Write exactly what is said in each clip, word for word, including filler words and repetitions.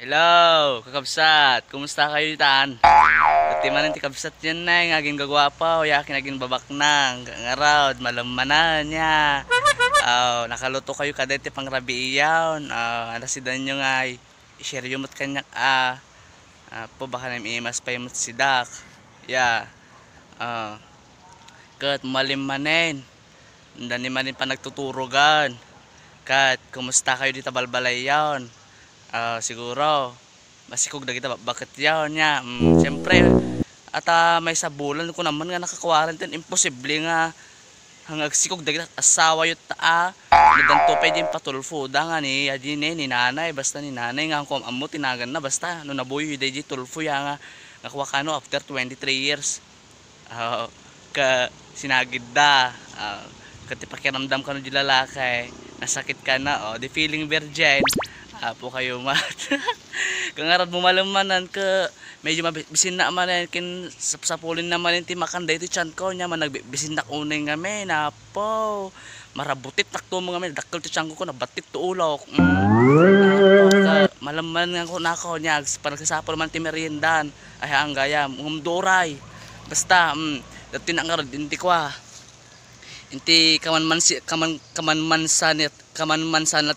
Hello, kakabsat. Kumusta kayo ditan? Iti manen ti kabsat yan na nga agin gagwapo, ya akin agin babaknang. Ngarod, malammanan ya. Oh, nakaluto kayo kada iti pangrabiiyaw. Oh, ano si Danyo nga i-share yo met kanyak a. Apo, baka namimas pa met si Dak. Ya. Oh. Ket malim manen. Dani manen panagtuturogan. Ket kumusta kayo dita balbalayan? Ah, siguro, masikog dagita bakbaketyo, nya, mm, siyempre, ata maysa bulan ko naman nga naka-quarantine, imposible nga, nga agsikog dagita asawayo ta, ah. Nadanto pay din patulfo da nga ni, adi ni, ni nanay, basta ni nanay nga, kung ammo tinagan na, basta, no, nabuyo da di tulfo ya nga, nga kuwa kano after twenty-three years. Oo, ka sinagid da. Ah, ket ti pakiramdam kano di lalaki, nasakit ka na, oh, di feeling virgin. Apo kayo mat. Kangarad mo malemmanan ke, medyo mabi-, bisin na manen kin sapsapulin na manen ti makan daytoy tiyan ko, nya man nagbi-, bisin na unay ngamin, apo. Marabutit takto mo ngamin, dakkel ti tiyan ko, nabatit to ulok. Mm. Apo, ka, malemman nga ko nako, nya, ags-, panagsasapul man ti meriendan. Ay, ang gayam, ngumduray. Basta, mm, dati na nga rod, inti kwa. Inti kaman man si, kaman, kaman man sanit, kaman man sanat,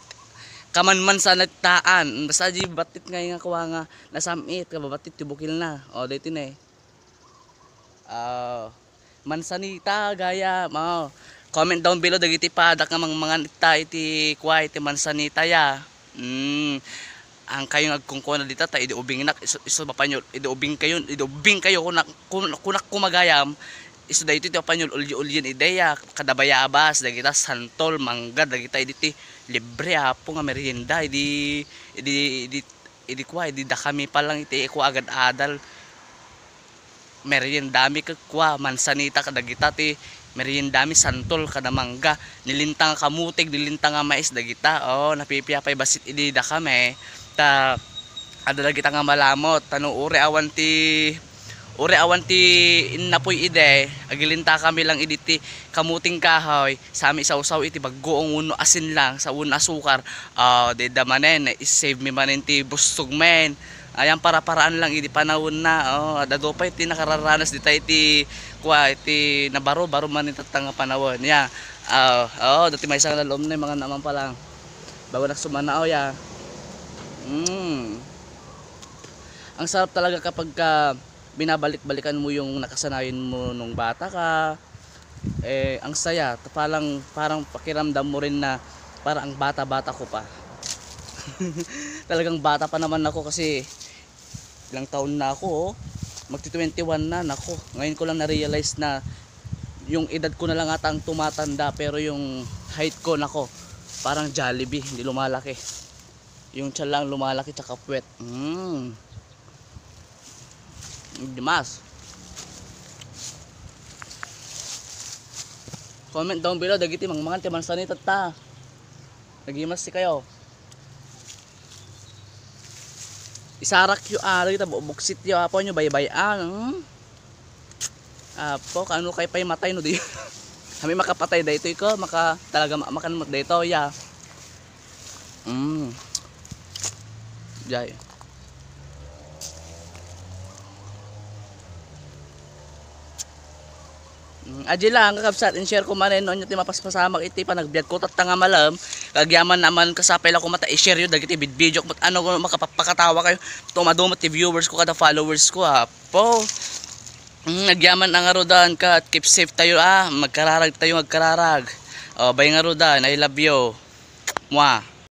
kaman man sanat taan. Basta di batit nga nga kuwa nga nasamit, kababatit ti bukil na. O, daytoy na eh. Ah, mansanita, gayam. O, comment down below dagiti padak nga mangmangan ita iti kuwa iti mansanita ya. Mm. Ang kayo nga agkunkuna dita ta idi ubingnak isu, isu mapanyol, idi ubing kayo, idi ubing kayo kunak, kun-, kunak kumagayam, isu daytoy ti mapanyol ulyo-ulyon ideya, kada bayabas, dagita santol, mangga, dagita idi ti libre apo nga merienda, idi, idi, idi, idi kuwa, idi dakami pa lang iti kuwa agad-adal. Meriendami ket kua, mansanita kadagita ti meriendami, santol kada mangga, nilintang a kamutig, nilintang a mais dagita. O, napipiapay bassit idi dakami. Ta, adda dagita nga malamot. Ta no, uri awan ti, uri awan ti innapuy idi, agilintakami lang idi ti kamuting kahoy, sami isawsaw iti baggoong wenno asin lang, sa wenno asukar. Ah, dida manen, i-save mi manen ti bustog men. Ayan, para-paraan lang idi panawenna. Oh, ad-adu pay ti nakararanas dita iti, kua, iti nabaro-baro man itatta nga panawen. Ya. Ah, oh, dati maysa nga lalom na, mga naman pa lang. Bago nagsumana, oh, ya. Mm. Ang sarap talaga kapag ka binabalik-balikan mo yung nakasanayan mo nung bata ka. Eh, ang saya, ta-, parang, parang pakiramdam mo rin na parang ang bata-bata ko pa. Talagang bata pa naman ako kasi ilang taon na ako, oh. Magti twenty-one na, nako. Ngayon ko lang na-realize na yung edad ko na lang ata ang tumatanda, pero yung height ko, nako, parang Jollibee, hindi lumalaki. Yung tiyan lang lumalaki, tsaka puwet. Mm. Dimas. Comment down below, dagiti mangmangan ti mansanita ta. Nagimas ti kayo. Isarak yo, ah, dagita bu-, buksit yo, apo nyo, baybay-an, hmm? Apo, kano kay pay matay no di. Kami makapatay daytoy ko, maka, talaga ma-, makan mo daytoy, ya. Mm. Jay. Mm, aji lang, kakabsat, in-share ko manen, no, ti mapaspasamak iti panagbiag ko, tatta nga malam, kagyaman naman, kasapay lang ko mata, i-share yun, dagiti bidbidyo, ket ano ko, makapapakatawa kayo, tumadumot ti viewers ko, kada followers ko, ha, po. Mm, agyaman ang arudan, kat keep safe tayo, ah, magkararag tayo, magkararag. O, bay nga arudan, I love you. Mwah.